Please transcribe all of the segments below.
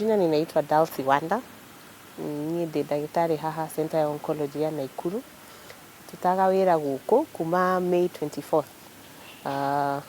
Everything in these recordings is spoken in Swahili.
Majina ninaitwa Dalcy Wanda, niĩ ndĩ ndagĩtarĩ haha Center ya Oncology ya Naikuru. Tutaga wĩra gũkũ kuma May 24th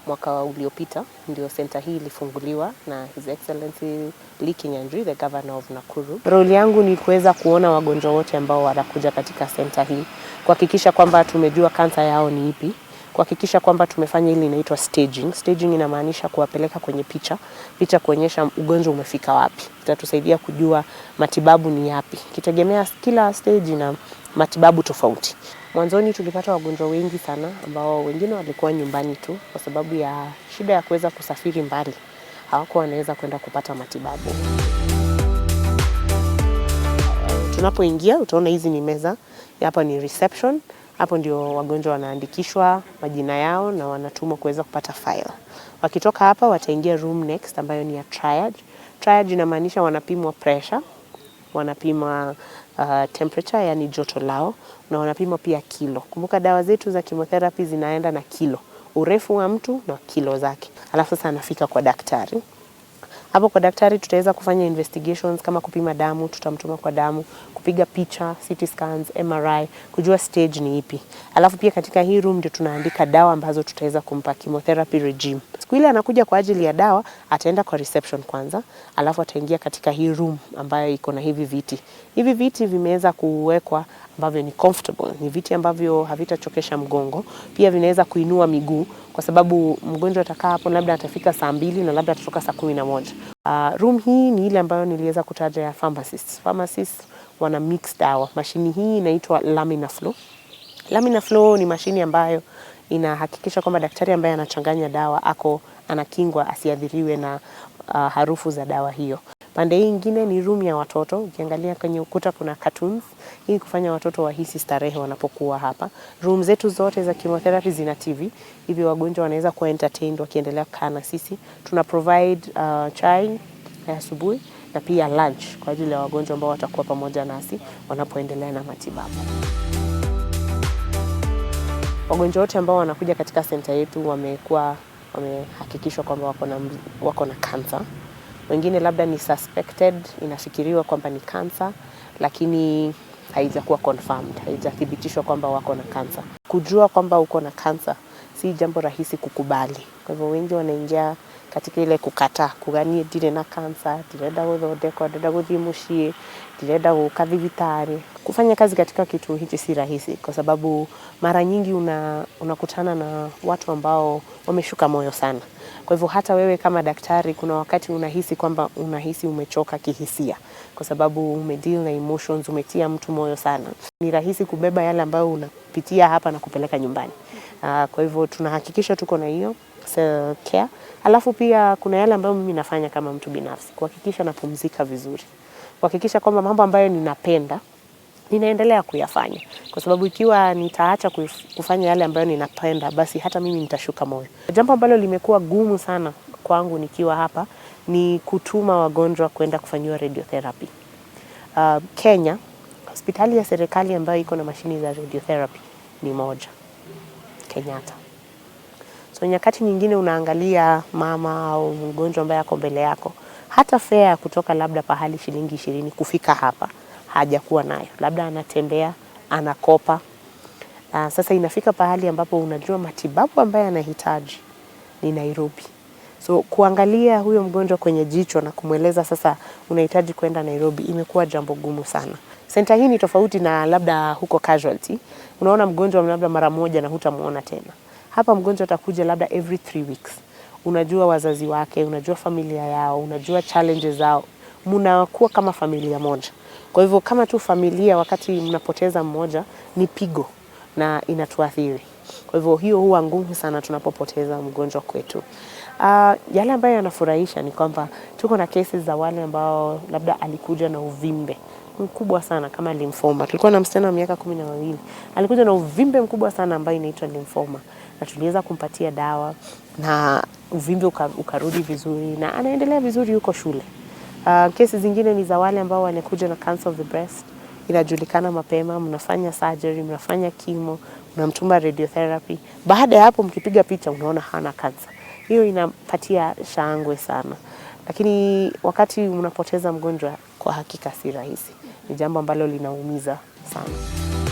mwaka uliopita, ndio center hii ilifunguliwa na His Excellency Lee Kinyanjui, the Governor of Nakuru. Role yangu ni kuweza kuona wagonjwa wote ambao wanakuja katika center hii, kuhakikisha kwamba tumejua kansa yao ni ipi, kuhakikisha kwamba tumefanya ile inaitwa staging. Staging inamaanisha kuwapeleka kwenye picha, picha kuonyesha ugonjwa umefika wapi. Itatusaidia kujua matibabu ni yapi, kitegemea kila stage na matibabu tofauti. Mwanzoni tulipata wagonjwa wengi sana ambao wengine walikuwa nyumbani tu kwa sababu ya shida ya kuweza kusafiri mbali, hawakuwa wanaweza kwenda kupata matibabu. Tunapoingia utaona hizi ni meza, hapa ni reception. Hapo ndio wagonjwa wanaandikishwa majina yao na wanatumwa kuweza kupata file. Wakitoka hapa wataingia room next ambayo ni ya triage. Triage inamaanisha wanapimwa pressure, wanapima temperature, yani joto lao, na wanapima pia kilo. Kumbuka dawa zetu za chemotherapy zinaenda na kilo, urefu wa mtu na kilo zake. Alafu sasa anafika kwa daktari. Hapo kwa daktari tutaweza kufanya investigations kama kupima damu, tutamtuma kwa damu, kupiga picha, CT scans, MRI, kujua stage ni ipi. Alafu pia katika hii room ndio tunaandika dawa ambazo tutaweza kumpa, chemotherapy regime. Siku ile anakuja kwa ajili ya dawa, ataenda kwa reception kwanza, alafu ataingia katika hii room ambayo iko na hivi viti. Hivi viti vimeweza kuwekwa ambavyo ni comfortable, ni viti ambavyo havitachokesha mgongo, pia vinaweza kuinua miguu kwa sababu mgonjwa atakaa hapo, labda atafika saa 2 na labda atatoka saa 11. Room hii ni ile ambayo niliweza kutaja ya pharmacists. Pharmacists wana mix dawa. Mashini hii inaitwa Laminar Flow. Laminar Flow ni mashini ambayo inahakikisha kwamba daktari ambaye anachanganya dawa ako anakingwa asiathiriwe na harufu za dawa hiyo. Pande hii ingine ni room ya watoto. Ukiangalia kwenye ukuta kuna cartoons. Hii kufanya watoto wahisi starehe wanapokuwa hapa. Room zetu zote za chemotherapy zina TV, hivyo wagonjwa wanaweza kuwa entertained wakiendelea kukaa na sisi. Tuna provide chai ya asubuhi na pia lunch kwa ajili ya wagonjwa ambao watakuwa pamoja nasi wanapoendelea na matibabu. Wagonjwa wote ambao wanakuja katika center yetu wamekuwa wamehakikishwa kwamba wako na cancer. Wengine labda ni suspected, inafikiriwa kwamba ni cancer, lakini haijakuwa confirmed, haijathibitishwa kwamba wako na cancer. Kujua kwamba uko na cancer si jambo rahisi kukubali. Kwa hivyo wengi wanaingia katika ile kukataa, kuga niĩ ndirĩ na cancer, ndirenda gũthondekwo, ndĩrenda gũthiĩ mũciĩ, ndirenda gũka thibitarĩ. Kufanya kazi katika kituo hichi si rahisi kwa sababu mara nyingi unakutana na watu ambao wameshuka moyo sana. Kwa hivyo hata wewe kama daktari kuna wakati unahisi kwamba unahisi umechoka kihisia kwa sababu umedeal na emotions, umetia mtu moyo sana. Ni rahisi kubeba yale ambayo unapitia hapa na kupeleka nyumbani. Kwa hivyo tunahakikisha tuko na hiyo self care. Alafu pia kuna yale ambayo mimi nafanya kama mtu binafsi, kuhakikisha napumzika vizuri, kuhakikisha kwamba mambo ambayo ninapenda ninaendelea kuyafanya, kwa sababu ikiwa nitaacha kufanya yale ambayo ninapenda, basi hata mimi nitashuka moyo. Jambo ambalo limekuwa gumu sana kwangu nikiwa hapa ni kutuma wagonjwa kwenda kufanyiwa radiotherapy. Kenya, hospitali ya serikali ambayo iko na mashini za radiotherapy ni moja, Kenyatta. So nyakati nyingine unaangalia mama au mgonjwa ambaye ako mbele yako, hata fare ya kutoka labda pahali shilingi 20 kufika hapa hajakuwa nayo, labda anatembea, anakopa. Sasa inafika pahali ambapo unajua matibabu ambayo anahitaji ni Nairobi. So kuangalia huyo mgonjwa kwenye jicho na kumweleza sasa unahitaji kwenda Nairobi imekuwa jambo gumu sana. Center hii ni tofauti na labda huko casualty. Unaona mgonjwa labda mara moja na hutamuona tena. Hapa mgonjwa atakuja labda every 3 weeks. Unajua wazazi wake, unajua familia yao, unajua challenges zao. Mnakuwa kama familia moja. Kwa hivyo kama tu familia, wakati mnapoteza mmoja ni pigo na inatuathiri. Kwa hivyo hiyo huwa ngumu sana tunapopoteza mgonjwa kwetu. Yale ambayo yanafurahisha ni kwamba tuko na kesi za wale ambao labda alikuja na uvimbe mkubwa sana kama lymphoma. Tulikuwa na msichana wa miaka 12 alikuja na uvimbe mkubwa sana ambayo inaitwa lymphoma, na tuliweza kumpatia dawa na uvimbe ukarudi vizuri na anaendelea vizuri yuko shule. Kesi zingine ni za wale ambao wanakuja na cancer of the breast, inajulikana mapema, mnafanya surgery, mnafanya chemo, mnamtuma radiotherapy. Baada ya hapo mkipiga picha unaona hana cancer. Hiyo inapatia shangwe sana. Lakini wakati unapoteza mgonjwa, kwa hakika si rahisi, ni jambo ambalo linaumiza sana.